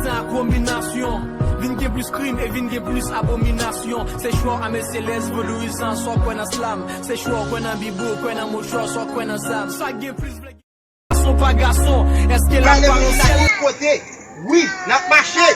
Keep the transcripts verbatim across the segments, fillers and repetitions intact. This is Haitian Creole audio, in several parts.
Sa kombinasyon, vin gen plis krim e vin gen plis abominasyon. Se chwa a mesye lès vodouyizan, sa w kwè nan slam. Se chwa w kwè nan bib ou kwè nan mouchwa, sa w kwè nan zam. Sa gen plis vle. Gason pa gason, èske l ap pale syèl? Kote? Wi, n ap mache.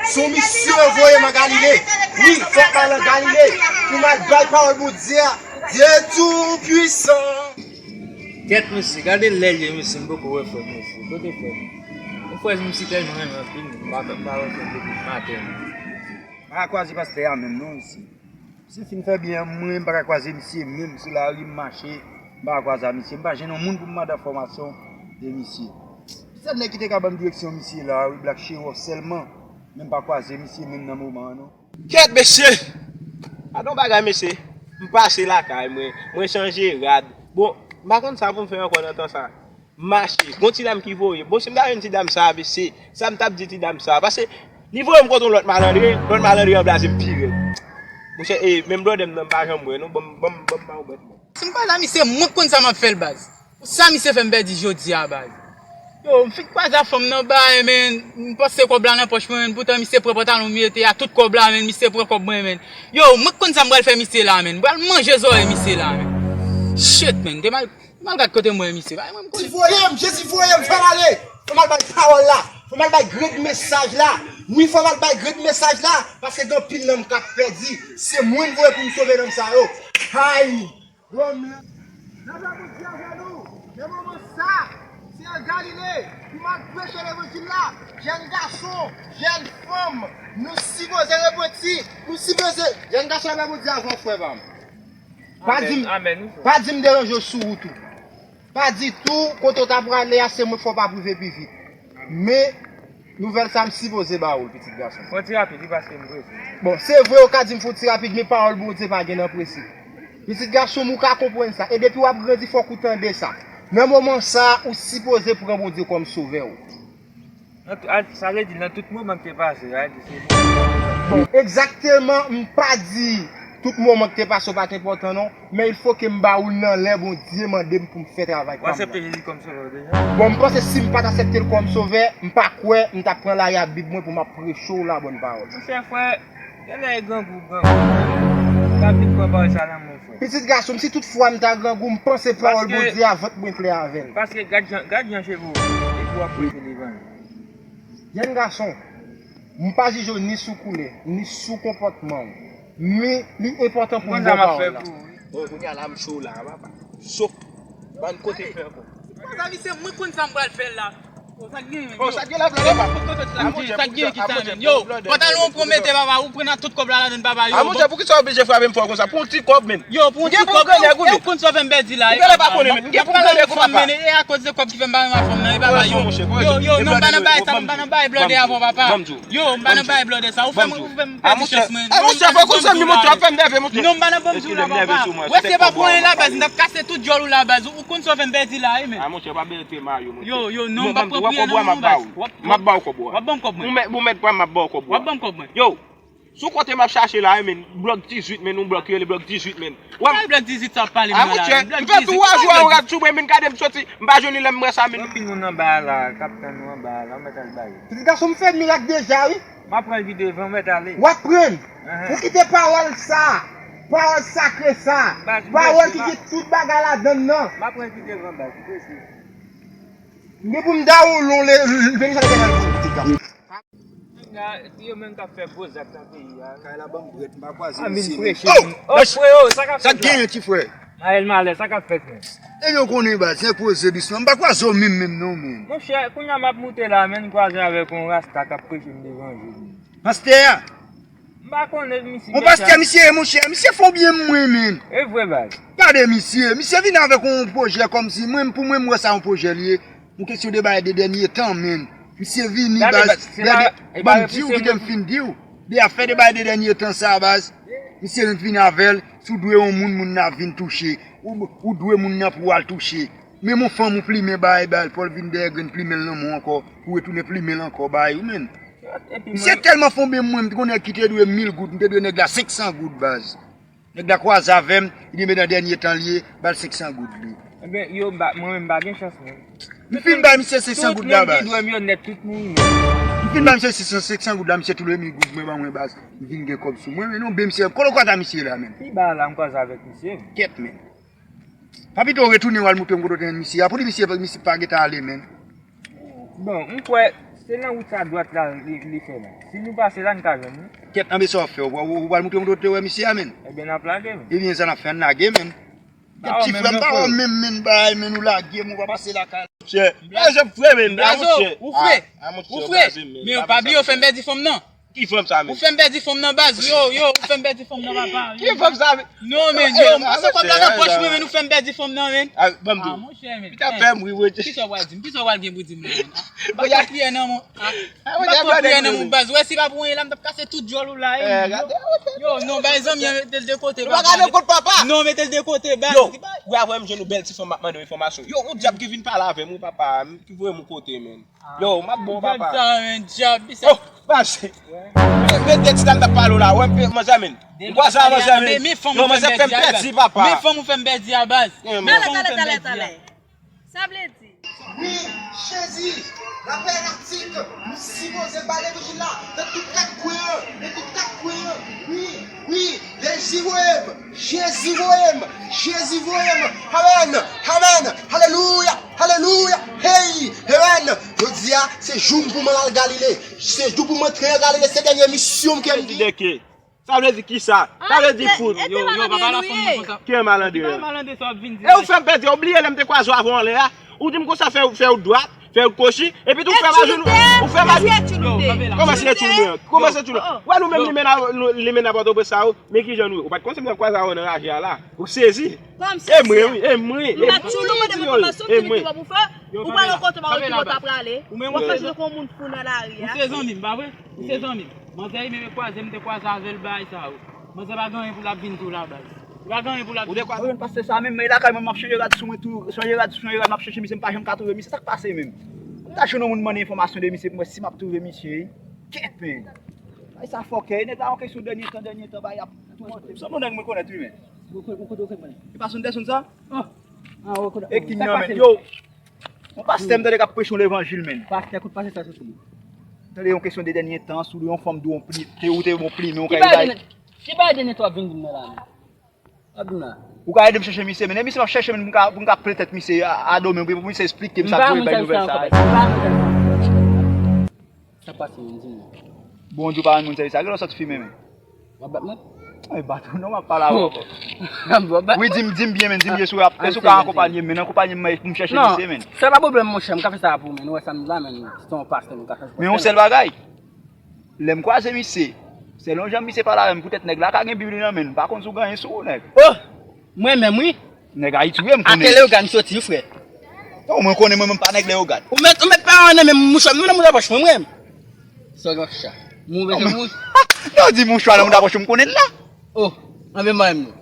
Sou misyon yo voye m an Galile. Wi, fòk m al an Galile pou m al bay pawòl Bondye a. Dye tou pwisan. Kèt mesye, gade lè l ye mesye, m poko wè frè m mesye. Kote frè m? Yon frè m si tèlman renmen anpil, m pa, m pa wè frè m depi maten. M pa kwaze pastè a menm non mesye. Misye fin fè byen an, mwen m pa ka kwaze misye menm sou lari m mache, m pa ka kwaze a misye, m pa jwenn yon moun pou m mande enfòmasyon de misye. Sèl nèg ki te ka ban m direksyon misye la, wi, Black Cherub sèlman, men m pa kwaze misye menm nan moman an non. Kèt mesye! Gade yon bagay mesye, m pase lakay mwen, mwen chanje rad. Bon, m pa konn sa pou m fè ankò nan tan sa. M mache, gon ti dam ki voye. Bon, si m ta jwenn ti dam sa a, mesye, sa m t ap di ti dam sa a? Paske li voye m kot yon lòt malandren, lòt malandren an blaze m pi rèd. Monchè, e, menm blòdè m nan m pa janm wè non, ban m, ban m, ban m ba w bèt mwen. Si m pale a misye, mwen k konn sa m ap fè l baz. Sa misye fè m pèdi jodi a baz. Yo, m fin kwaze a fanm nan bay, men, m panse kòb la nan pòch mwen, men, poutan misye pran pantalon m mete a, tout kòb la, men, misye pran kòb mwen, men. Yo, mwen k konn sa m pral fè misye la, men. M pral manje zòrèy misye la, men. Shit, men, te mal M al gad kote mwen, misye. Bay mwen m konnen. Jezi voye m, Jezi voye m, fè m ale. Fò m al bay pawòl la. Fò m al bay grenn mesaj la. Wi, fò m al bay grenn mesaj la. Paske gen anpil nanm k ap pèdi. Se mwen m voye pou m sove nanm sa yo. Hay! Granm la. Nan non Bondye avè nou, nan moman sa, se an Galile, pou m al preche levanjil la. Jèn gason, jèn fanm, nou sipoze repanti. Nou sipoze, jèn gason avè Bondye avè w, frè pa m. Pa di m, pa di m deranje w sou wout ou. Pa ditou, kote w ta prale a, se mwen k fè w pa rive pi vit. Men, nouvèl sa a, m sipoze ba ou l, pitit gason. Fè w ti rapid, wi, paske m prese. Bon, se vre, ou ka di m fè w ti rapid, men pawòl Bondye pa gen nan prese. Pitit gason m, ou ka konprann sa. E depi w ap grandi, fòk ou tande sa. Nan moman sa a, ou sipoze pran Bondye kòm sovè w. Nan tou-, a, sa vle di nan tout moman k te pase a, di se Bondye. Bon, egzakteman, m pa di tout moman k te pase w pa t enpòtan non, men il faut que m ba ou l nan lè Bondye mande m pou m fè travay pa m nan. Ou aksepte Jezi kòm sovè w deja? Bon, m panse si m pa t aksepte l kòm sovè, m pa kwè m t ap pran lari ak Bib mwen pou m ap preche w labòn pawòl. Monchè frè, genlè e grangou, grangou. Ou ka vin pran pawòl sa nan men w, frè. Pitit gason m, si tout fwa m ta grangou, m panse pawòl Bondye a, vant mwen plen avè l. Paske gad jan, gad jan cheve w, epi w ap preche levanjil. Jèn gason, m pa jije w ni sou koulè, ni sou konpòtman w, men li enpòtan pou m ba w pawòl la. Bon, kounye a la, m cho la, papa. Cho. Ban kote fè ankò. Mezanmi, se mwen konn sa m pral fè la. Oh, sa k gen, menm, yo? Oh, sa k gen la, papa? Sa k gen, sa k gen ki sa, menm? Yo, pantalon w pran mete, papa, ou pran nan tout kòb la ladann, papa, yo. A, monchè, poukisa w oblije frape m fò konsa? Pou yon ti kòb, menm. Yo, pou yon ti kòb, yo, ou konn sa w fè m pèdi la, papa. Ou genlè pa konnen, ou genlè pa konnen, papa. E akoz de kòb ki fè m pa renmen fanm nan, e papa, yo. Yo, yo, non, m pa nan bay sa, m pa nan bay blòdè avè w, papa. Yo, m pa nan bay blòdè sa. Ou fè m, ou fè m pèdi chans mwen. A, monchè, fò konn sa, monchè, w ap fè m nève, monchè. Non, m pa nan bon jou la, papa. Wè, se pa pou anyen la, baz, m t ap kase tout djòl ou la, baz. Ou konn sa w fè m pèdi la, wi, men. A, monchè, pa bèlte mayo, monchè. Yo, yo, non, m p ap pran pri an non, baz. M ap ba w kòb ou a. W ap ban m kòb mwen. Ou mèt, ou mèt pran, m ap ba w kòb ou a. W ap ban m kòb mwen. Yo, sou kote m ap chache la, wi, men, blòk dizuit, men, yon blòk ki rele blòk dizuit, men. Wè, blòk dizuit sa w ap pale m nan la, wi. A, monchè, m fè twa jou a w rad sou mwen, men, gade m soti, m pa jwenn li lè m wè sa, men. Gen anpil moun anba a la, k ap tann nou anba a la, ou mèt al ba yo. Pitit gason m fè mirak deja, wi. M ap pran l pi devan, mèt ale. W ap pran l. Ou kite pawòl sa, pawòl sakre sa, pawòl ki gen tout bagay ladann nan. M ap pran l pi devan, baz, m prese. M gen pou m dawonlon le, le, le, le, le, le, le, le. Nèg la, se yo menm k ap fè gwo zak nan peyi a. Kay la ban m bwèt, m pa kwaze misye menm. Oh! Oh, freo, sa k ap fèt la? Sa k genyen, ti frè? Mayèl malè, sa k ap fèt, menm? Ebyen, w konnen, baz, se poze dousman. M pa kwaze w menm, menm, non, menm. Monchè, kounye a m ap moute la, menm, m kwaze avèk yon rasta k ap preche m levanjil. Pastè a? M pa konnen misye. Yon pastè, misye ye, monchè. Misye fè w byen mwen, menm. E vre, baz. Gade misye. Misye vin avèk yon pwojè kòmsi mwen, pou mwen, m wè sa yon pwojè li ye. Yon kesyon de bagay de dènye tan, menm. Misye vini, baz. Ban m di w, kite m fin di w. De afè de bagay de dènye tan sa, baz. Misye vin avè l. Si w dwe yon moun, moun nan ap vin touche. Ou, ou dwe moun nan pou w al touche. Menm yon fanm ou plimen bay, bay, pou l vin dèyè grenn plimen l nan men w ankò, pou w retounen plimen l ankò bay ou, menm. Misye tèlman fè yon byen mwen, m te gon nèg ki te dwe mil goud, m te dwe nèg la senk san goud, baz. Nèg la kwaze avè m, li di men nan dènye tan l ye, ba l senk san goud li. Ebyen, yo, m pa, mwen menm m pa gen chans, menm. M fin bay misye senk san goud la, baz. Tout moun ki dwe m yo nèt, tout moun, menm. M Vin ba misye sis san, senk san goud la, misye tou le mi goud, mwen ban mwen baz. Vin gen kòb sou mwen, men non, ben misye, kote w kwaze a misye la, men? Pi ba la, m kwaze avèk misye. Kèt, men. Pa pito w retounen w al montre m kote w te jwenn misye a. Pou di misye, misye pa gentan ale, men. Bon, m kwè, se nan wout sa dwat la li, li fè la. Si nou pase la, n ka jwenn li. Kèt, anbe sa w ap fè, ou, ou, ou pral montre m kote w te wè misye a, men. Ebyen, n ap lage, men. Ebyen, sa n ap fè, n lage, men. Gen ti frè m pa wè menm, men, bay, men, nou lage m, ou pa pase lakay. Monchè, blaze, frè, men, a, monchè. Ou fre. Ou fre. Men yo pa bliye, ou fè m pèdi fanm nan. Ki fanm sa, men? Ou fè m pèdi fanm nan, baz. Yo, yo, ou fè m pèdi fanm nan, papa. Ki fanm sa, men? Non, men, yo, m pase kòb la nan pòch mwen, men ou fè m pèdi fanm nan, men. Ban m di w. Monchè, men. Pita fè m ri, wi. Kisa w pral di m? Kisa w pral gen pou di m la, men? M pa ka priyè nan mwen. M pa pran priyè nan moun, baz. Ou wè si pa pou anyen la, m t ap kase tout djòl ou la. Yo, non, bay zanmi an, mete l de kote, baz. Non, mete l de kote, baz. Yo, ou wè, avè m jwenn yon bèl ti fanm, m ap mande w enfòmasyon. Yo, yon dyab ki vin pale avè m, wi, papa. Ki voye m yon kote, men. Yo, m ap bon, papa. Dyab sa, men, dyab, sa. Oh, pase. Men, men, de ti dam t ap pale w la, wè, m pe, manzè, men. M kwaze a, manzè, men. Yo, manzè fè m pèdi, papa. Men fanm ou fè m pèdi a, baz. Men fanm ou fè m pèdi a. Talè, talè, talè. Sa vle di? Wi, Jezi, lapè laktik, nou sipoze ba levanjil la nan tout kat kwen an, nan tout kat kwen an. Wi, wi, Jezi voye m, Jezi voye m, Jezi voye m. Amèn, amèn, alelouya, alelouya. Hey, amèn. Jodi a, se jou m pou mwen al Galile. Se jou pou mwen antre an Galile. Se dènye misyon m ke m gen. Sa vle di kisa? Sa vle di fout. Yo, yo, papa, la fanm nan konsa. Ki malandren? Ki malandren sa w ap vin di? E ou fè m pèdi, ou bliye lè m te kwaze w avè w anlè a? Ou di m konsa fè, fè w dwat, fè w kochi, epi tou ou fè m ajenou, ou fè m ajenou. Kòman se etchou mwen? Kòman se etchou mwen? Wè nou menm limena, limena Pòtoprens sa yo, men kijan nou ye? Ou pa t konn se m t ap kwaze avè w nan raje a la? Ou sezi? E mwen, wi, e mwen, e mwen. Ou pa t chou nou mande mwen kòman sou ki li pi bon pou fè. Ou pral yon kote pa wè ki bò w ta prale. Ou menm ou fè sou kon moun fou nan lari a. Ou se zanmi m, pa vre? Ou se zanmi m. Manzè li menm kwaze m te kwaze avè l bagay sa yo. Manzè pa gen anyen pou l ap vin di w la baz. Li pa gen anyen pou l ap vin di w. Ou te kwaze avè l pastè sa menm, men lakay mwen m ap chanje rad sou mwen tou, chanje rad sou chanje rad, m ap chèche misye, m pa janm ka twouve misye, sa k pase menm? M ta jwenn yon moun mande enfòmasyon de misye pou m wè si m ap twouve misye wi. Kèt men. Ay sa fòkè, nèg la yon kesyon dènye tan, dènye tan bagay ap toumante m. Sanble yon nèg mwen konèt wi men. Ou kote w konn mwen? E pa Sonderson sa? Ah, ou kote. E ki nan men yo. Yon pastè m tande k ap preche yon levanjil, men. Pastè, kout pastè sa soti. Tande yon kesyon de dènye tan, sou yon fanm di w yon pli, te ou te yon pli, men ou ka bay. Ki bagay de nèt w ap vin di m nan la, men? W ap di m la. Ou ka ede m chèche misye, men e misye m ap chèche, men pou m ka, pou m ka plen tèt misye a, a domen, pou misye esplike m sa pou e bay nouvèl sa. M pa moun sèvis sa ankò, pastè. M pa moun sèvis sa ankò. Sa pase, men, di m. Bondye pa moun sèvis sa, gen lè w sot fimen, men. W ap bat mwen? Ay, bat ou non, m ap pale avè w ankò. Wi, di m, di m byen, men, di m byen si w ap, èske w ka akonpanye m, men, akonpanye m pou m chèche misye, men. Non, sa pa pwoblèm, monchè, m ka fè sa pou ou, men, ou wè sa m di la, men, se yon pastè, m ka chèche. Men yon sèl bagay, lè m kwaze misye, sèl yon jan misye pale avè m, poutèt nèg la ka gen Bib li nan men l, m pa konn si w gen anyen sou ou, nèg. Oh! Mwen menm, wi. Nèg Ayiti, wi, m konnen. Atè Leyogàn soti, wi, frè. Non, mwen konnen, mwen menm pa nèg Leyogàn. Ou mèt, ou mèt pa nan men mouchwa, mwen nan mouda pòch mwen, mwen. Sa gen chat. Mwen bezwen mouch. Lè w di mouchwa nan mouda pòch, m konnen l la. Oh, anben mwen menm non.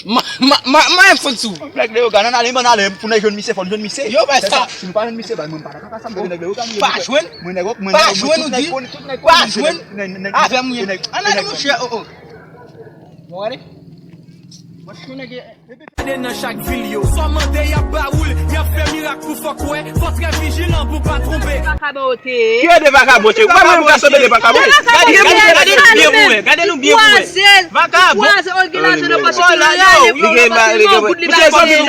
Ma, ma, ma, mwen fon sou. Nèg Leyogàn, ann ale, ann ale, pou n jwenn misye, fò n jwenn misye. Yo, bay sa. Si nou pa jwenn misye, bay mwen pa nan kaka sa, m tande nèg Leyogàn. Pa jwenn? Mwen nèg, mwen nèg, pa jwenn, ou di? Pa jwenn? Avè m, wi. Ann ale, mouchwa, oh, oh. Bon, ale. Mwen fè nèg. Gade nan chak vil yo. Sa w mande y ap ba ou l, y ap fè mirak pou fòk wè. Fò trè vijilan pou pa twonpe. Vakabon yo te ye. Ki yo de vakabon, cheri? Ou pa menm ka sanble de vakabon. Gade, gade, gade nou byen pou wè, gade nou byen pou wè. Vakabon. Kwaze, kwaze, yo gen lajan nan pòch li, yo gen yon goud li pa gen.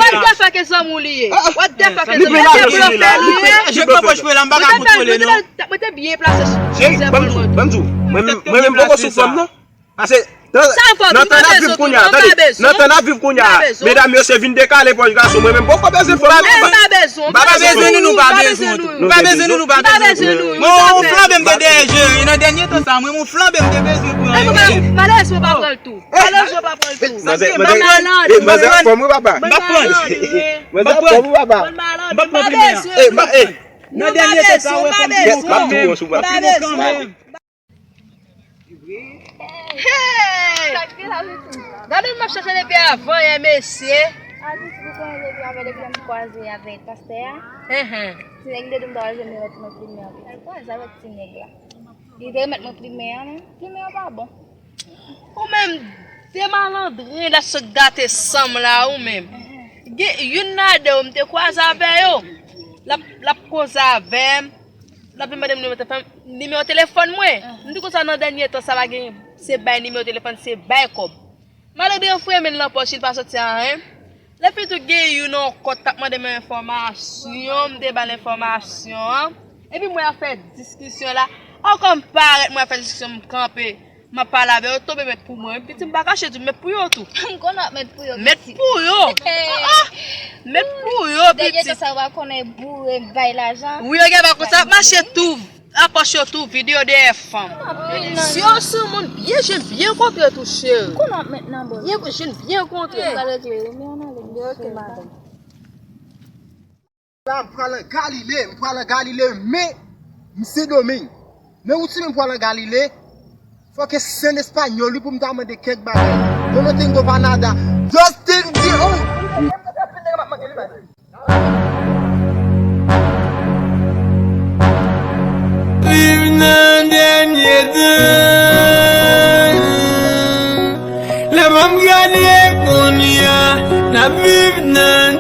What the fuck, zanmi w li ye? What the fuck, zanmi w li ye? Li pran pòch mwen la, m pa ka kontwole non. Mwen te byen plase. Cheri, ban m di w, ban m di w, mwen menm, mwen menm poko sou fanm non. Pase nan, nan tan n ap viv kounye a, tande, nan tan n ap viv kounye a, medam yo se vin dekale pòch gason, mwen menm poko bezwen fanm non. M pa bezwen nou, nou pa bezwen nou. M pa bezwen nou, nou pa bezwen nou. Mwen, yon flanbe m te dèyè jere, nan dènye tan sa, mwen, yon flanbe m te bezwen pran. Malerezman, m pa pran l tou. Malerezman, m pa pran l tou. Manzè, manzè, manzè ap fòm wi, papa. M pa pran l. Manzè ap fòm wi, papa. M pa pran l. Nan dènye tan sa, wè fanm te pran l. Hey! Gade m ap chache depi avan yè, mesye. Atis, ou konnen depi avè depi lè m kwaze avèk pastè a. Ti nèg li te di m ta pral jwenn li nan plimen an. Li kwaze avèk ti nèg la. Li te remèt mwen plimen an, men plimen an pa bon. Ou menm, de malandren la sot gate san m la, ou menm. Gen youn ladan yo, m te kwaze avè yo. L ap, l ap koze avè m. L L ap vin mande m nimewo telefòn, nimewo telefòn mwen. M di konsa nan dènye tan sa pa gen, se bay nimewo telefòn, se bay kòb. Malandren an fouye men l nan pòch, li pa soti anyen. Lè fini tou gen youn ankò t ap mande m enfòmasyon, m te ba l enfòmasyon an. Epi mwen ap fè diskisyon la. Ankò m parèt, mwen ap fè diskisyon, m kanpe. M ap pale avè yo, tonbe mèt pou mwen. Piti m pa kache tou, mèt pou yo tou. M konn ap mèt pou yo, mèt piti. Pou yo. Ah, ah. Mèt pou yo, piti. Dènye tan sa w pa konnen boure bay lajan. Wi, yo gen pa konsa, ap mache tou. Apòch yo tou vid, yo dèyè fanm. Si yo se moun byen, jèn byen kontre tou, cheri. Konnen ap mèt nan bò. Byen, jèn byen kontre. Pral regle yo, men ann ale, men ok, madanm. La, m pral an Galile, m pral an Galile, men m Sendomeng. Men wout si men m pral an Galile, fòk e Sen Espanyòl wi pou m ta mande kèk bagay. Yo no tengo pa nada. Just tengo. Viv nan dènye tan. Lè m ap gade kounye a, n ap viv nan